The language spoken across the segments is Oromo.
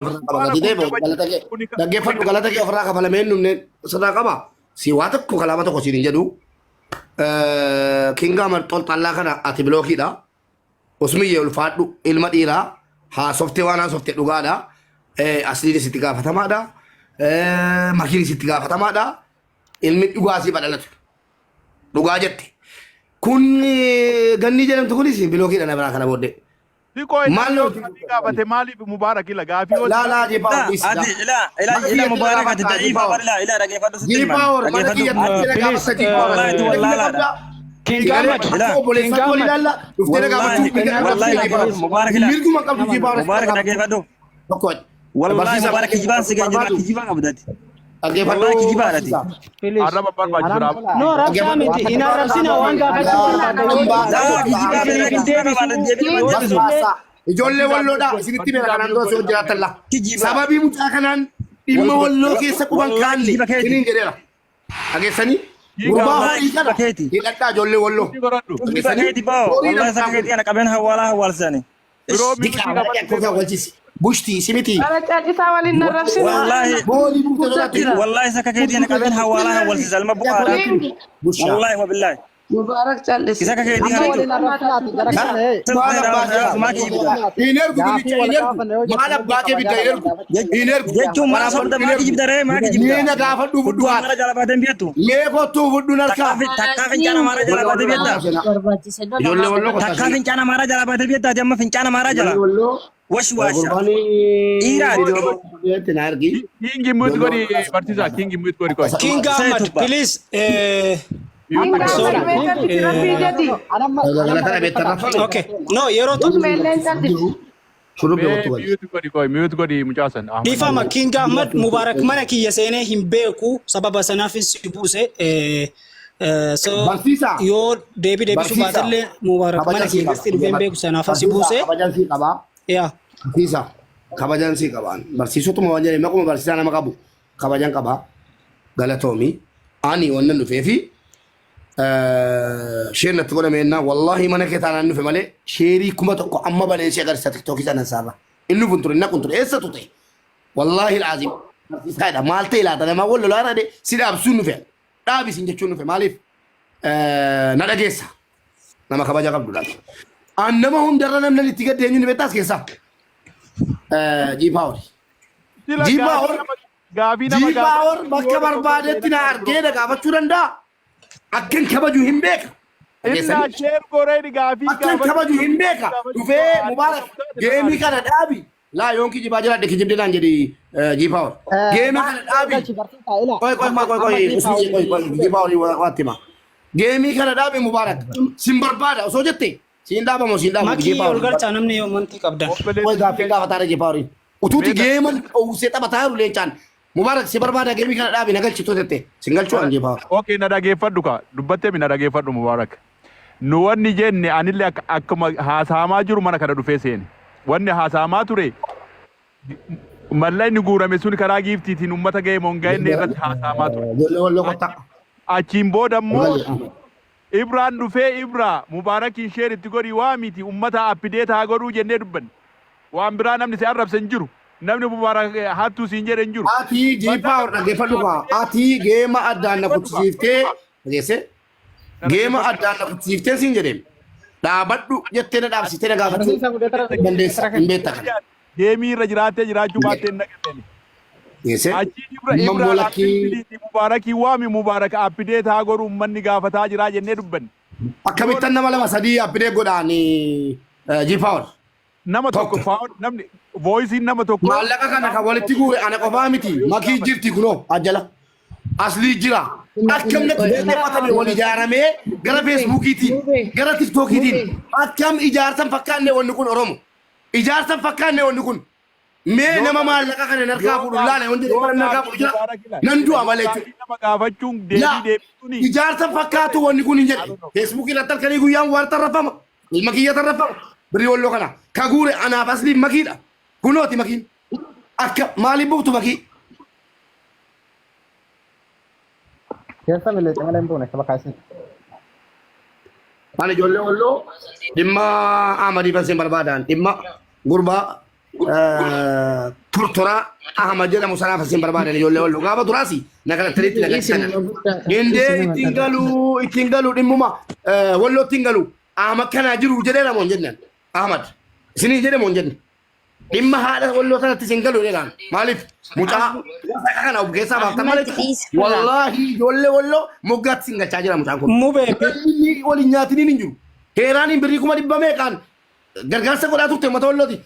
Ofirraa qaba gatii ta'eef galata kee dhaggeeffadhu galata kee ofirraa kafalamee hin dhumne sirraa qaba. Si waa tokko kalaama tokko siin hin jedhu. Kingaa marxol xallaa kana ati bilookiidha. Usmiyyee ulfaadhu ilma dhiiraa haasoftee waan haasofte dhugaadha. Asliinis itti gaafatamaadha. Makiinis itti gaafatamaadha. Ilmi dhugaa siif dhalatu. Dhugaa jette. Kun gannii jedhamtu kunis bilookiidha na biraa kana booddee. Xiqqoo inni Maal yoo nuti gaafii gaafate maaliif Mubaarak ila gaafii yoo Laa laa jee power please. Ati ila ila Mana ila kiyyatti na Mubaarak ati gaafadhaa jee da'iifa power. bar ila ila dhageeffadhu sitti Jee himan power mana dhageeffadhu kiyyatti ati na Please, gaafadha jee power. wallahi ati Mirga wallaalaadha qabdaa. King Galee Ahmad, ila akka King obboleessaatti wal Ahmad, ilaalla. Dhuftee na gaafachuu wallahi mirga qabdu wallahi jee power. dhageeffadhu Mubaarak ila Mirguma qabdu jee power Mubaarak gaafachuu. dhageeffadhu Tokko wallahi barsiisaa Mubaarak kijibaan si geenye barbaadu. kijibaa qabdati Dhaggeeffadhu wallahi kijibaadha ati barsiisaa. please. Arraba barbaachisu dhaaba. No, rabsaa miti. Hin arrabsina waan gaafachuu barbaadda yoo Hambaa ta'e. laa kijibaa Isiniif beela hin kijibaa qabaadha deebisu. deebii nama Yoo deebisu illee Basbaasaa. Ijoollee walloodha. Isinitti beera kanaan dura osoo jiraatan la. kijibaa Sababii mucaa kanaan dhimma walloo keessa quban wallahi kaanne kijiba keeti isiniin jedheera. Dhageessanii? Kinga Gurbaa wallahi horii kijiba kana keeti hidhadhaa ijoollee walloo. mute godhadhu. kijiba Dhageessanii? keeti boo Horii wallahi dhabdaa sakka kun. keeti ana qabeen hawaalaa hawaalsani Biroo ish mute Diqaa waraqee qabadhu akka ofii awwalchisi. Bushtii simiti. Ara callisaa waliin narrabsina. wallahi Boolii buutee sodaatti. Jira. wallahi sakka keeti ana qabeen hawaalaa hawwalsisa ilma bu'aadha King Bushaa. wallahi wabillahi Mubaarak callisi. isa akka keetii Amma kana waliin Arrabsinaati jara Ha? kana ee. Maal abbaa kee maa kijibda Hin ergu Gaafii biticha wal hin ergu. gaafanne yoo Maal jette abbaa kee bidda hin ergu. Hin ergu. jechuun maa sobda Hin maa ergu. kijibda ree maa kijibda Mee na gaafadhu fudhu hudduu haati. amara jala baatee hin beektu Mee kottuu fudhu narkaa. takkaa fincaan amara jala baatee beekta barbaachise lola Ijoollee walloo kottaa takkaa fincaan amara jala baatee beekta ati amma fincaan amara jala Ijoollee walloo wash waasha gurbaanii dhiiraati viidiyoo na ergi. Kingi mute godhi barsiisaa kingi mute godhi qoy. King Ahmad, Seetubba please. Mute King godhi. Ahmad Sorry. mee callisi rabbii jedhi. Galata dhabeetta rafame. Okay. No, yeroo tokko Usmeelleen callisi. Shurrubbee Mee kottu gali. mute godhi qoy mute godhi mucaasan Ahmad. dhiifama King Ahmad Mubarak mana kiyya seenee hin beeku sababa sanaaf si buuse. So Barsiisaa. yoo deebii deebisuu Barsiisaa. baatellee Mubarak mana Kabajan sii kiyya qaba. keessatti dhufee hin beeku sanaaf si Barsiisaa buuse. kabajan sii qaba. Yaa. Barsiisaa kabajan sii qaba. Barsiisotuma waan jedhame maquma barsiisaa nama qabu kabajan qaba. Galatoomi. Ani wannan dhufeefi share natti godhame jennaan wallaahi mana kee taanaan dhufe malee sheerii 1000 amma banee si agarsiisa tiktookii sana isaarra. Inni dhufu hin ture naqu hin ture eessa tute? Wallaahi laazim. Barsiisaadha maal ta'e laata namaa wal lolaa irra si dhaabsuun dhufe. Dhaabi sin jechuun dhufe maaliif na dhageessa. Nama kabaja qabdu laata. An nama hundarra namni itti gadde eenyu ni beektaas keessaa. Jiipaawori. Sila Jiipaawor gaafii nama Jiipaawor gaafachuu bakka yoo barbaadetti na argee na gaafachuu danda'a. Akkan kabaju hin beeka. Innaa Dhageessanii? share goreeni gaafii Akkan kabaju hin beeka. Dhufee Mubaarak geemii kana dhaabi. Laa yoon kijibaa jiraadhe kijibdi naan jedhi Jiipaawor. Geemii kana dhaabi. Qoy qoy qoy qoy qoy usmii qoy qoy Jiipaawor waatti hima. Geemii kana dhaabi Mubaarak. Sin barbaada osoo jette siin dhaabamu siin dhaabu Makii Jiipaawor. ol galchaa namni yoo amantii qabdan. Qoy gaaffii gaafataara Jiipaaworiin. Utuuti geeman dhoowwisee taphataa jiru leencaan. Mubaarak si barbaada geemii kana dhaabi na galchitu jette. Sin galchuu an Jiipaawor. Okay na dhageeffadhu ka dubbattee mi na dhageeffadhu Mubaarak. Nu wanni jenne anillee akka akkuma haasa'amaa jiru mana kana dhufee seene. Wanni haasa'amaa ture mallaqni guurame sun karaa giiftiitiin uummata ga'e moo hin ga'inne irratti haasa'amaa ture. Ijoollee walloo kottaa. Achiin booda immoo Ibraan dhufee Ibraa Mubaarakiin share itti godhii waamiiti ummata update haa godhuu jennee dubbanne. Waan biraa namni si arrabse hin jiru. Namni Mubaarak hattuu siin jedhe hin jiru. Ati G-Power dhaggeeffadhu kaa. Ati geema addaan na kuchisiiftee dhageesse. Geema addaan na kuchisiiftee siin jedheem. Dhaabadhu jettee na dhaabsitee na gaafachuu dandeessa hin beekta kana. Geemii irra jiraattee jiraachuu baattee hin dhaggeeffame. Dhageesse. Achiin Ibra Amma immoo Ibra lakkii Mubaarakii waami Mubaarak update haa godhu ummanni gaafataa jiraa jennee dubbanne. Akkamittan nama lama sadii update godhaan G-Power. Nama tokko Tokko. faawon namni voiceiin nama tokko Maallaqa kana kan walitti guure ana qofaa miti. Makii jirti kunoo ajjala. Aslii jira. Akkam natti xiyyeeffatame wal ijaaramee gara Feesbuukiitiin gara Tiktookiitiin akkam ijaarsan fakkaanne wanni kun Oromo. Ijaarsan fakkaanne wanni kun. Mee nama maallaqa kana narkaa fuudhu laala wanti yoo kana narkaa fuudhu jira. Mubaarak Nan du'a malee jechuudha. nama gaafachuun deebii Yaa deebisuuni ijaarsan fakkaatu wanni kun hin jedhe. Feesbuukii irratti halkanii guyyaan waan tarrafama. Ilma kiyya tarrafama. Birrii walloo kana. Ka guure anaaf asliin makiidha. Kunooti makiin. Akka maaliif buutu makii? Keessa mileeca malee hin buune saba kaasee. Ani ijoollee walloo dhimma Ahmadii Fanseen barbaadaan dhimma gurbaa Tortoraa Ahmad jedhamu sanaaf isin barbaadan ijoollee walloo gaafa duraasi na kadhattaniitti na Dhiisi galchitan. nama guddaadha. Dhiisi Indee nama ittiin guddaadha. galuu ittiin galuu dhimmuma walloo ittiin galuu Ahmad kanaa jiru jedhee namoon hin jennaan. Ahmad isinii jedhe moo hin jenne. Dhimma haadha walloo sanatti isin galu jedhaan. Maaliif mucaa wasaqa kana of keessaa baaftan Ahmad malee dhiisi firraa. wallaahi ijoollee walloo moggaatti isin galchaa jira mucaan kun. Mubee Inni waliin nyaatiniin hin jiru. Heeraaniin birrii 100,000 meeqaan gargaarsa godhaa turte uummata wallooti.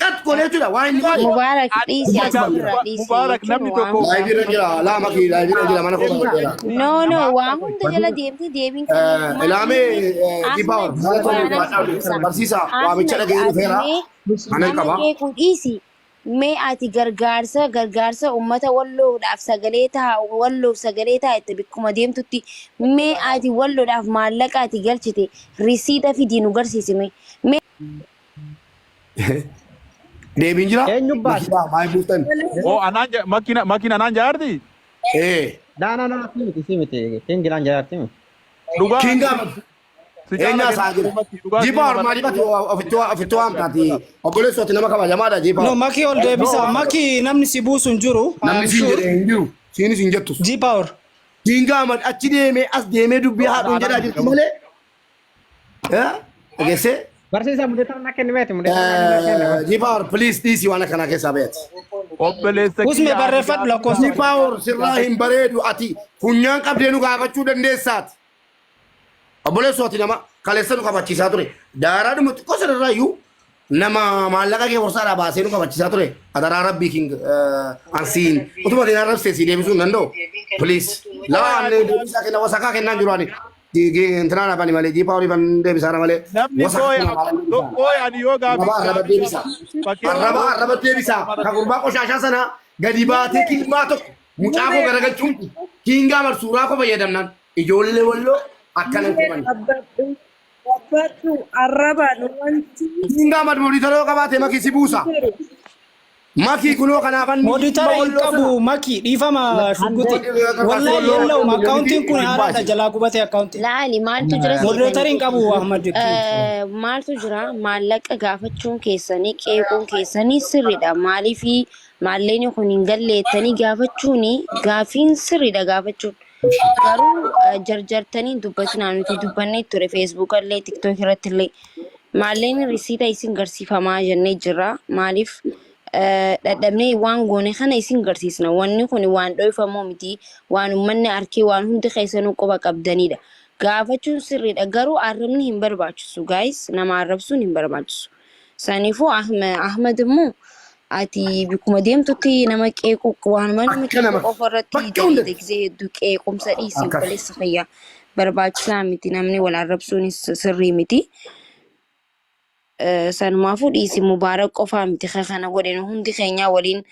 Qat godhee jechuudha waan inni godhe. Mubaarak dhiisi ati firraa dhiisi Mubaarak jechuun namni waan tokko hunda. Laayivii irra jira laa makii laayivii irra jira mana koo kana jira. No no waan hunda jala deemtee deebiin kenniif maal Ilaamee inni G-Power Ahmed waanaan si ibsa. barsiisaa waamicha Ahmed dhaga'ee ati dhufeera. mee Anan nama qaba. qeequu dhiisi. Mee ati gargaarsa gargaarsa uummata walloodhaaf sagalee ta'a walloof sagalee ta'a itti bikkuma deemtutti mee ati walloodhaaf maallaqa ati galchite risiita fidii nu garsiisi mee. Mee Deebiin jira? Eenyu baase? Makiinaa maal buuftan? Oo anaan makina makina anaan jaarti? Ee. Daa naa naa si miti si miti. Kingilaan jaarti miti. Dhugaa Kiin gaafatu. si caala Eenyu haasa'aa jira? dhugaa Jiipa maaliif ati ofitti waamtaati? Obboleessu ati nama kabajamaadha Jiipa. No, Maki ol deebisa. Maki namni si buusu hin jiru. I Namni am siin sure. jedhe hin jiru. Siinis hin jettus. G power. Kiin gaafatu achi deemee as deemee dubbii haadhuun jedhaa jirti malee. Dhageessee? Barsiisaa mudeetaan na kenni meeti mudeetaan na kenni. Jiipa please dhiisii waan akkanaa keessaa beeti. Obboleessa Usme barreeffadhu lakkoofsa. Jiipa sirraa hin bareedu ati funyaan qabdee nu gaafachuu dandeessaati. Obboleessu ati nama kaleessa nu kabachiisaa ture. Daaraadhuma xiqqoo sanarraa iyyuu nama maallaqa kee borsaadhaa baasee nu kabachiisaa ture. Adaraa rabbii king ansiin utuma ati arrabsee si deebisuu hin danda'u. Please. Laa ani deebisaa kenna wasakaa kennaan jiru ani. Intinaan hafani malee jiipaa horii fan deebisaara malee. Namni Wasakaa booya kennaa maalan deebisaa. booya ani yoo gaafi Arraba arraba deebisaa. Arraba arraba deebisaa. Ka gurbaa qoshaashaa sana gadi baatee kilmaa tokko mucaa koo garagalchuun kiingaa marsuuraa koo fayyadamnaan ijoollee walloo akkanan kuban. Abbadhu arrabaan wanti Kiingaa madmoonitaroo qabaate makii si buusa. jiru. Makii kunoo kanaafan Moditara hin qabu Maki dhiifama shugguti. Wallahi yella'uma akkaawuntiin kun haaraadha jalaa gubate akkaawuntiin. laali maaltu jira Moderator seetanii hin qabu Ahmad. Maaltu jira maallaqa gaafachuun keessanii qeequun keessanii sirriidha. Maaliif maallaqni kun hin galleettanii gaafachuun gaafiin sirriidha gaafachuun. Garuu jarjartanii dubbatinaa nuti dubbannee ture feesbuuk illee tiktook irratti illee maallaqni risiita isin garsiifamaa jennee jirra. Maaliif dhadhabnee waan goone kana isin garsiisna. Wanni kun waan dhoofamuu miti waan uummanni arkee waan hundi keessanuu quba qabdanidha. Gaafachuun sirriidha garuu arrabni hin barbaachisu guys nama arrabsuun hin barbaachisu. Saniifuu Ahmad immoo ati bikkuma deemtutti nama qeequu waanuma nama Akka qeequu nama qofa irratti bakka hundatti. dalagde hedduu qeequmsa dhiisi Akkas. obboleessa fayyaa barbaachisaa miti namni wal arrabsuunis sirrii miti. Sanumaafuu dhiisi Mubaarak qofaa miti ka kana godhe nu hundi keenyaa waliin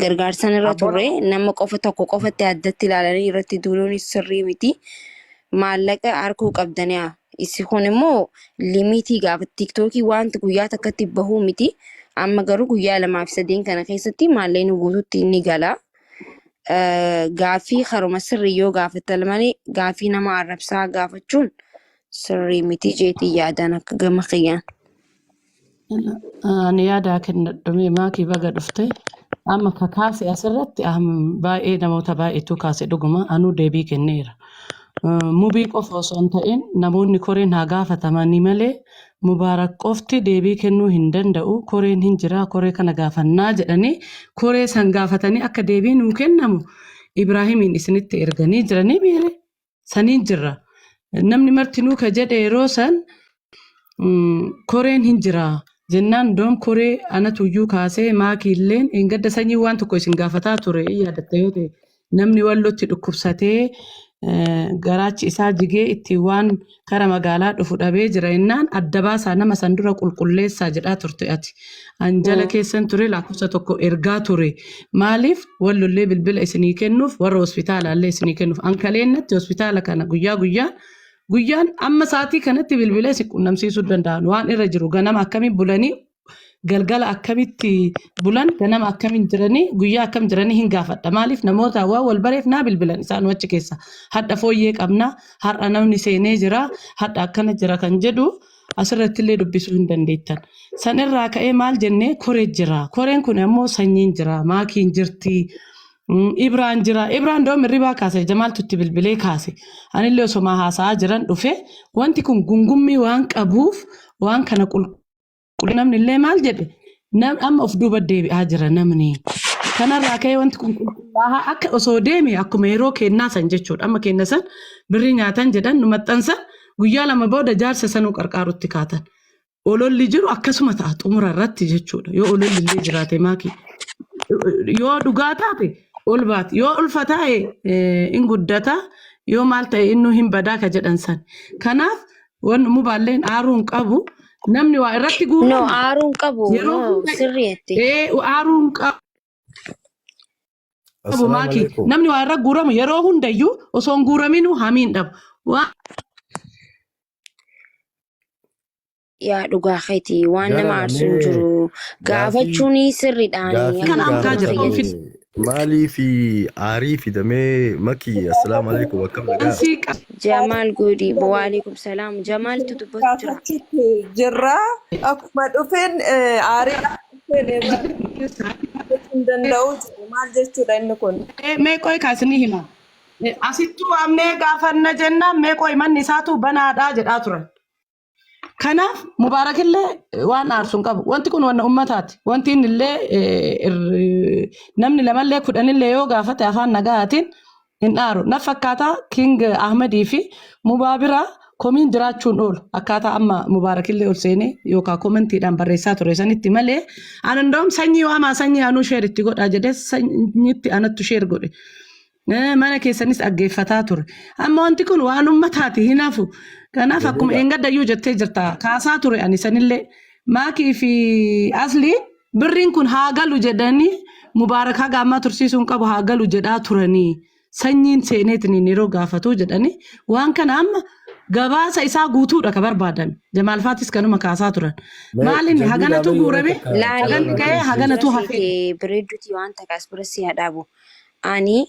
gargaarsan irra turre nama qofa tokko qofatti addatti ilaalanii irratti duuluunis sirrii miti. Maallaqa harkuu qabdanii isi kun immoo limitii gaafa tiktookii wanti guyyaa takkatti bahuu miti. Amma garuu guyyaa 2 fi 3 kana keessatti maallaqni guutuutti ni gala. Gaaffii karuma sirrii yoo gaafattan malee gaaffii nama arrabsaa gaafachuun sirrii miti jeetii yaadaan akka gama kiyyaan. Ani yaada kennadhu maakii baga dhufte. Amma ka kaase asirratti baay'ee namoota baay'eetu kaase dhuguma anuu deebii kenneera. Mubii qofa osoo hin ta'in namoonni koreen haa gaafatamanii malee Mubaarak qofti deebii kennuu hin danda'u. Koreen hin jira koree kana gaafannaa jedhanii koree san gaafatanii akka deebii nuu kennamu Ibraahimiin isinitti erganii jiranii miire saniin jirra. Namni martinuu ka jedhe yeroo san koreen hin jira jennaan doom koree anatu iyyuu kaasee maakiilleen gadda sanyii waan tokko isin gaafataa ture in yaadatta yoo ta'e namni wallotti dhukkubsatee garaachi isaa jigee itti waan kara magaalaa dhufu dhabee jira jennaan adda baasaa nama san dura qulqulleessaa jedhaa turte ati. An jala keessan ture lakkoofsa tokko ergaa ture. Maaliif wallollee bilbila isinii kennuuf warra hospitaalaallee isinii kennuuf an kaleennatti hospitaala kana guyyaa guyyaan guyyaan amma sa'aatii kanatti bilbila isin qunnamsiisuu danda'an waan irra jiru ganama akkamiin bulanii galgala akkamitti bulan ganama akkamiin jiranii guyyaa akkam jiranii hin gaafadha maaliif namoota waan wal bareef naa bilbilan isaan achi keessa hadha fooyyee qabna har'a namni seenee jira hadha akkana jira kan jedhu. Asirratti illee dubbisuu hin dandeettan. San irraa ka'ee maal jennee koree jira. Koreen kun ammoo sanyiin jira, maakiin jirti, Ibraan jira. Ibraan doom hirribaa kaase Jamaaltu itti bilbilee kaase. Anillee osoma haasa'aa jiran dhufe wanti kun gungummii waan qabuuf waan kana qulqullina namni illee maal jedhe nam amma of duuba deebi'aa jira namni. Kanarraa ka'ee wanti kun qulqullaa'aa akka osoo deeme akkuma yeroo kennaa san jechuudha. Amma kenna san birrii nyaatan jedhan nu maxxansan guyyaa lama booda jaarsa sanuu qarqaarutti kaatan. Ololli jiru akkasuma ta'a xumura irratti jechuudha. Yoo ololli illee jiraate maaki. Yoo dhugaa taate ol baati. Yoo ulfa taa'e in guddata. Yoo maal ta'e innuu hin badaa ka jedhan san. Kanaaf wanni mubaalleen aaruu hin qabu. Namni waa irratti No, guuramu aaruu hin qabu. yeroo No, hunda sirrii jetti. aaruu hin qabu Assalaamu maaki. alaikum. Namni waa irra guuramu yeroo hundayyuu osoo hin guuraminuu hamiin dhabu. Waan Yaa dhugaa keeti waan nama Jara aarsu hin mee jiru. gaafii Gaafachuun sirriidhaan gaafii kana akka amtaa nama jira. fayyadu. gaafatame maalii fi aarii fidamee makii assalaamu alaikum akkam nagaa Ansii qaba. Jamaal Goodii waalaikum salaam. Jamaaltu dubbatu jira. Gaafachuutti jirra. Akkuma dhufeen aarii dhufeen hin danda'u jedhe. Maal jechuudha inni kun? Mee qoy kaasni hima. Asittuu waamnee gaafanna jennaan mee qoy manni isaatu banaadhaa jedhaa turan. Kanaaf Mubaarakillee waan aarsu hin qabu. Wanti kun wanna ummataati. Wanti inni illee namni lamallee kudhanillee yoo gaafate afaan nagahaatiin hin aaru. Na fakkaataa King Ahmadii fi Mubaa bira komiin jiraachuun oolu. Akkaataa amma Mubaarakillee ol seenee yookaan komentiidhaan barreessaa ture sanitti malee ani ndawum sanyii waamaa sanyii anuu sheer itti godhaa jedhee sanyiitti anattu sheer godhe. Mana keessanis dhaggeeffataa ture. Amma wanti kun waan ummataati hin hafu. Kanaaf akkuma Jamiila eengaddayyuu jettee jirta. Kaasaa ture ani sanillee. Maakii fi Aslii birriin kun haa galu jedhanii Mubaarak haga ammaa tursiisuu hin qabu haa galu jedhaa turanii. Sanyiin seeneetiniin yeroo gaafatu jedhanii waan kana amma gabaasa isaa guutuudha ka barbaadan. Jamaal Faatis kanuma kaasaa turan. mee Maal inni Jamiila haganatu mee yeroo guurame takka Laali haganni carraa ka'ee kenni haganatu bira hafee. seete bareedduuti waan takka as bira si haa dhaabu. Ani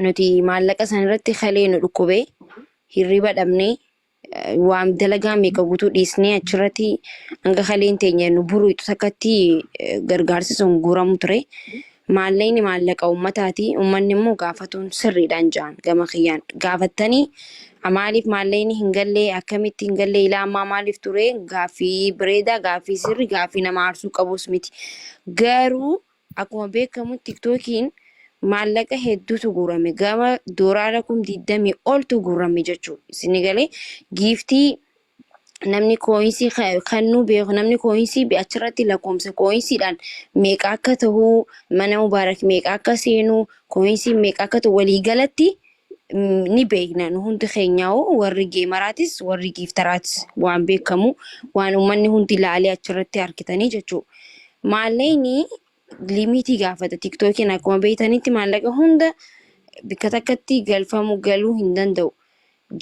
nuti maallaqa san irratti kalee nu dhukkube hirriba dhabnee waan dalagaa meeqa guutuu dhiisnee achirratti hanga kaleen teenya nu buruutu takkatti gargaarsi sun guuramu ture. Maallaqni maallaqa uummataati. Uummanni immoo gaafatuun sirriidhaan ja'an gama kiyyaan gaafattanii maaliif maallaqni hin gallee akkamitti hin gallee ilaa ammaa maaliif ture gaaffii bareedaa gaaffii sirri gaaffii nama aarsuu qabus miti. Garuu Akkuma beekamu tiktookiin maallaqa hedduutu guurame. Gama doolaara 20,000 oltu guurame jechuudha. Isin galee giiftii namni kooyinsii kennuu beeku namni kooyinsii achirratti lakkoomsa kooyinsiidhaan meeqa akka ta'u mana mubaarak meeqa akka seenu kooyinsiin meeqa akka ta'u waliigalatti ni beekna nu hundi keenyaa'u warri geemaraatis warri giiftaraatis waan beekamu waan uummanni hundi ilaalee achirratti argitanii jechuudha. Maallaqni limiitii gaafata. Tiktookiin akkuma beektanitti maallaqa hunda bikka takkatti galfamu galuu hin danda'u.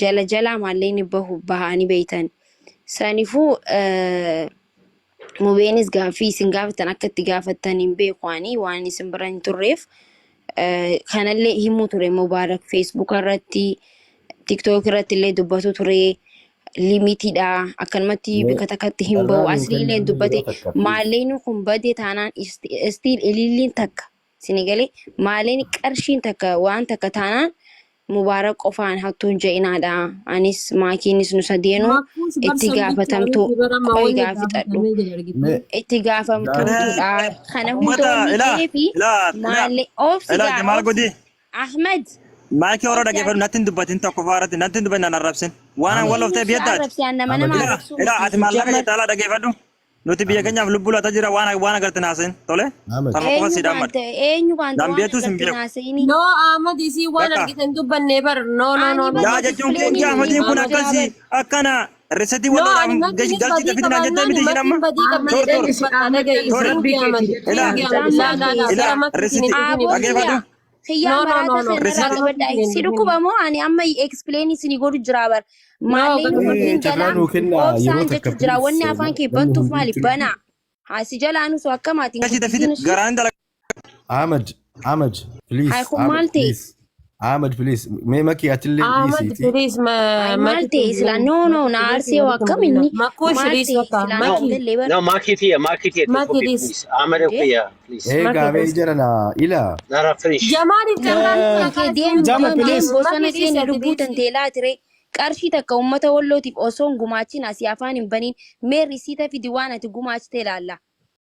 Jala jalaa maallaqni bahu bahanii beektan. Saniifuu mubeenis gaaffii isin gaafatan akka itti gaafattan hin beeku ani waan isin bira hin turreef. Kanallee himuu ture Mubaarak Facebook irratti TikTok irratti illee dubbatu ture. Limitiidha akkanumatti Mee bikka takkatti hin carraa bahu nuu asliilee kenni yeroo dubbate takka please. maallaqni kun bade taanaan istiil ililliin takka sini galee maallaqni qarshiin takka waan takka taanaan Mubaarak qofaan hattuun je'inaadha anis maakiinis nu sadeenuu Makkuus bar itti san bichaa gaafatamtuu miti bara amma qoy wanni gaafixadhu gaafatamee jira argitee. Mee itti gaafatamtuudha kana hunda Ummata wanni ilaa ta'eefi ilaa ilaa maalle obsi ilaa gaa Jamaal obsi Godii Ahmed maakii warra obsi dhaggeeffadhu natti hin dubbatin tokko faarratti natti hin dubbatin nan arrabsin waan an Ahmed wal eenyu oftee si biyyattaati. arrabse an nama Ahmed nama Ilaa arrabsuu ilaa miti ati maallaqa jamar jetta alaa dhaggeeffadhu nuti biyya Ahmed keenyaaf lubbuu laata jira waan waan agarte naasin tole Ahmed tanuma qofa eenyu si dhaammad baante eenyu baante nan waan beektus hin agarte beeku. naasa'ini No Ahmad isii waan Bakka argitan dubbannee bar no no ani no no. bar yaa jechuun explain kingi Ahmadiin kun isinii godhu jira akkasii bar akkana risetii No ani walloodhaan makiinis galchii badii dafitinaan jettee qabaannaan miti ishiin amma makiin badii qabna tor jedhee tor dubbadha dhaga'i tori kingi Ahmad ilaa kingi Ahmad laa laa laa ilaa gara makiitiin risetii hin dhufini Aboo dhaggeeffadhu kiyya kiyyaa No no no maraata no kanarraa risetii gara qabadha makiitiin hin si dhufini. dhukkuba moo ani amma explain isinii godhu jira bar No maallaqni gara kun makiitiin hin carraa galaa nuu kennaa yeroo obsaan takka jechu jira wanni please afaan kee namni bantuuf maali hundumtuu banaa haa si jalaa nusu akkamaatiin galchii dafitin guddisiin ishii garaan dalagaa. Ahmed Ahmed please haa kun Ahmed maal ta'e please. Ahmad, please. Mee Makii atillee Ahmad dhiisiiti. please Ay maal maki ta'e silaa no no na aarsee waa akkam inni Makkoo maal shiriis ta'e bakka silaa No, naan maki galle bar no, Makiti, Makiti, maki Kofi, this please. Ahmed, Dee Kuya, please. Eegaa maki mee this jara na ila. Nara, finish. Jamaaliif carraan Lubbuun kee deem Jama deem deem please. bosona maki seeni dhiisi ati lubbuu dhiisi. tantee laatire qarshii takka uummata wallootiif osoo hin gumaachin asii afaan hin baniin mee risiita fidi waan ati gumaachite ilaalla.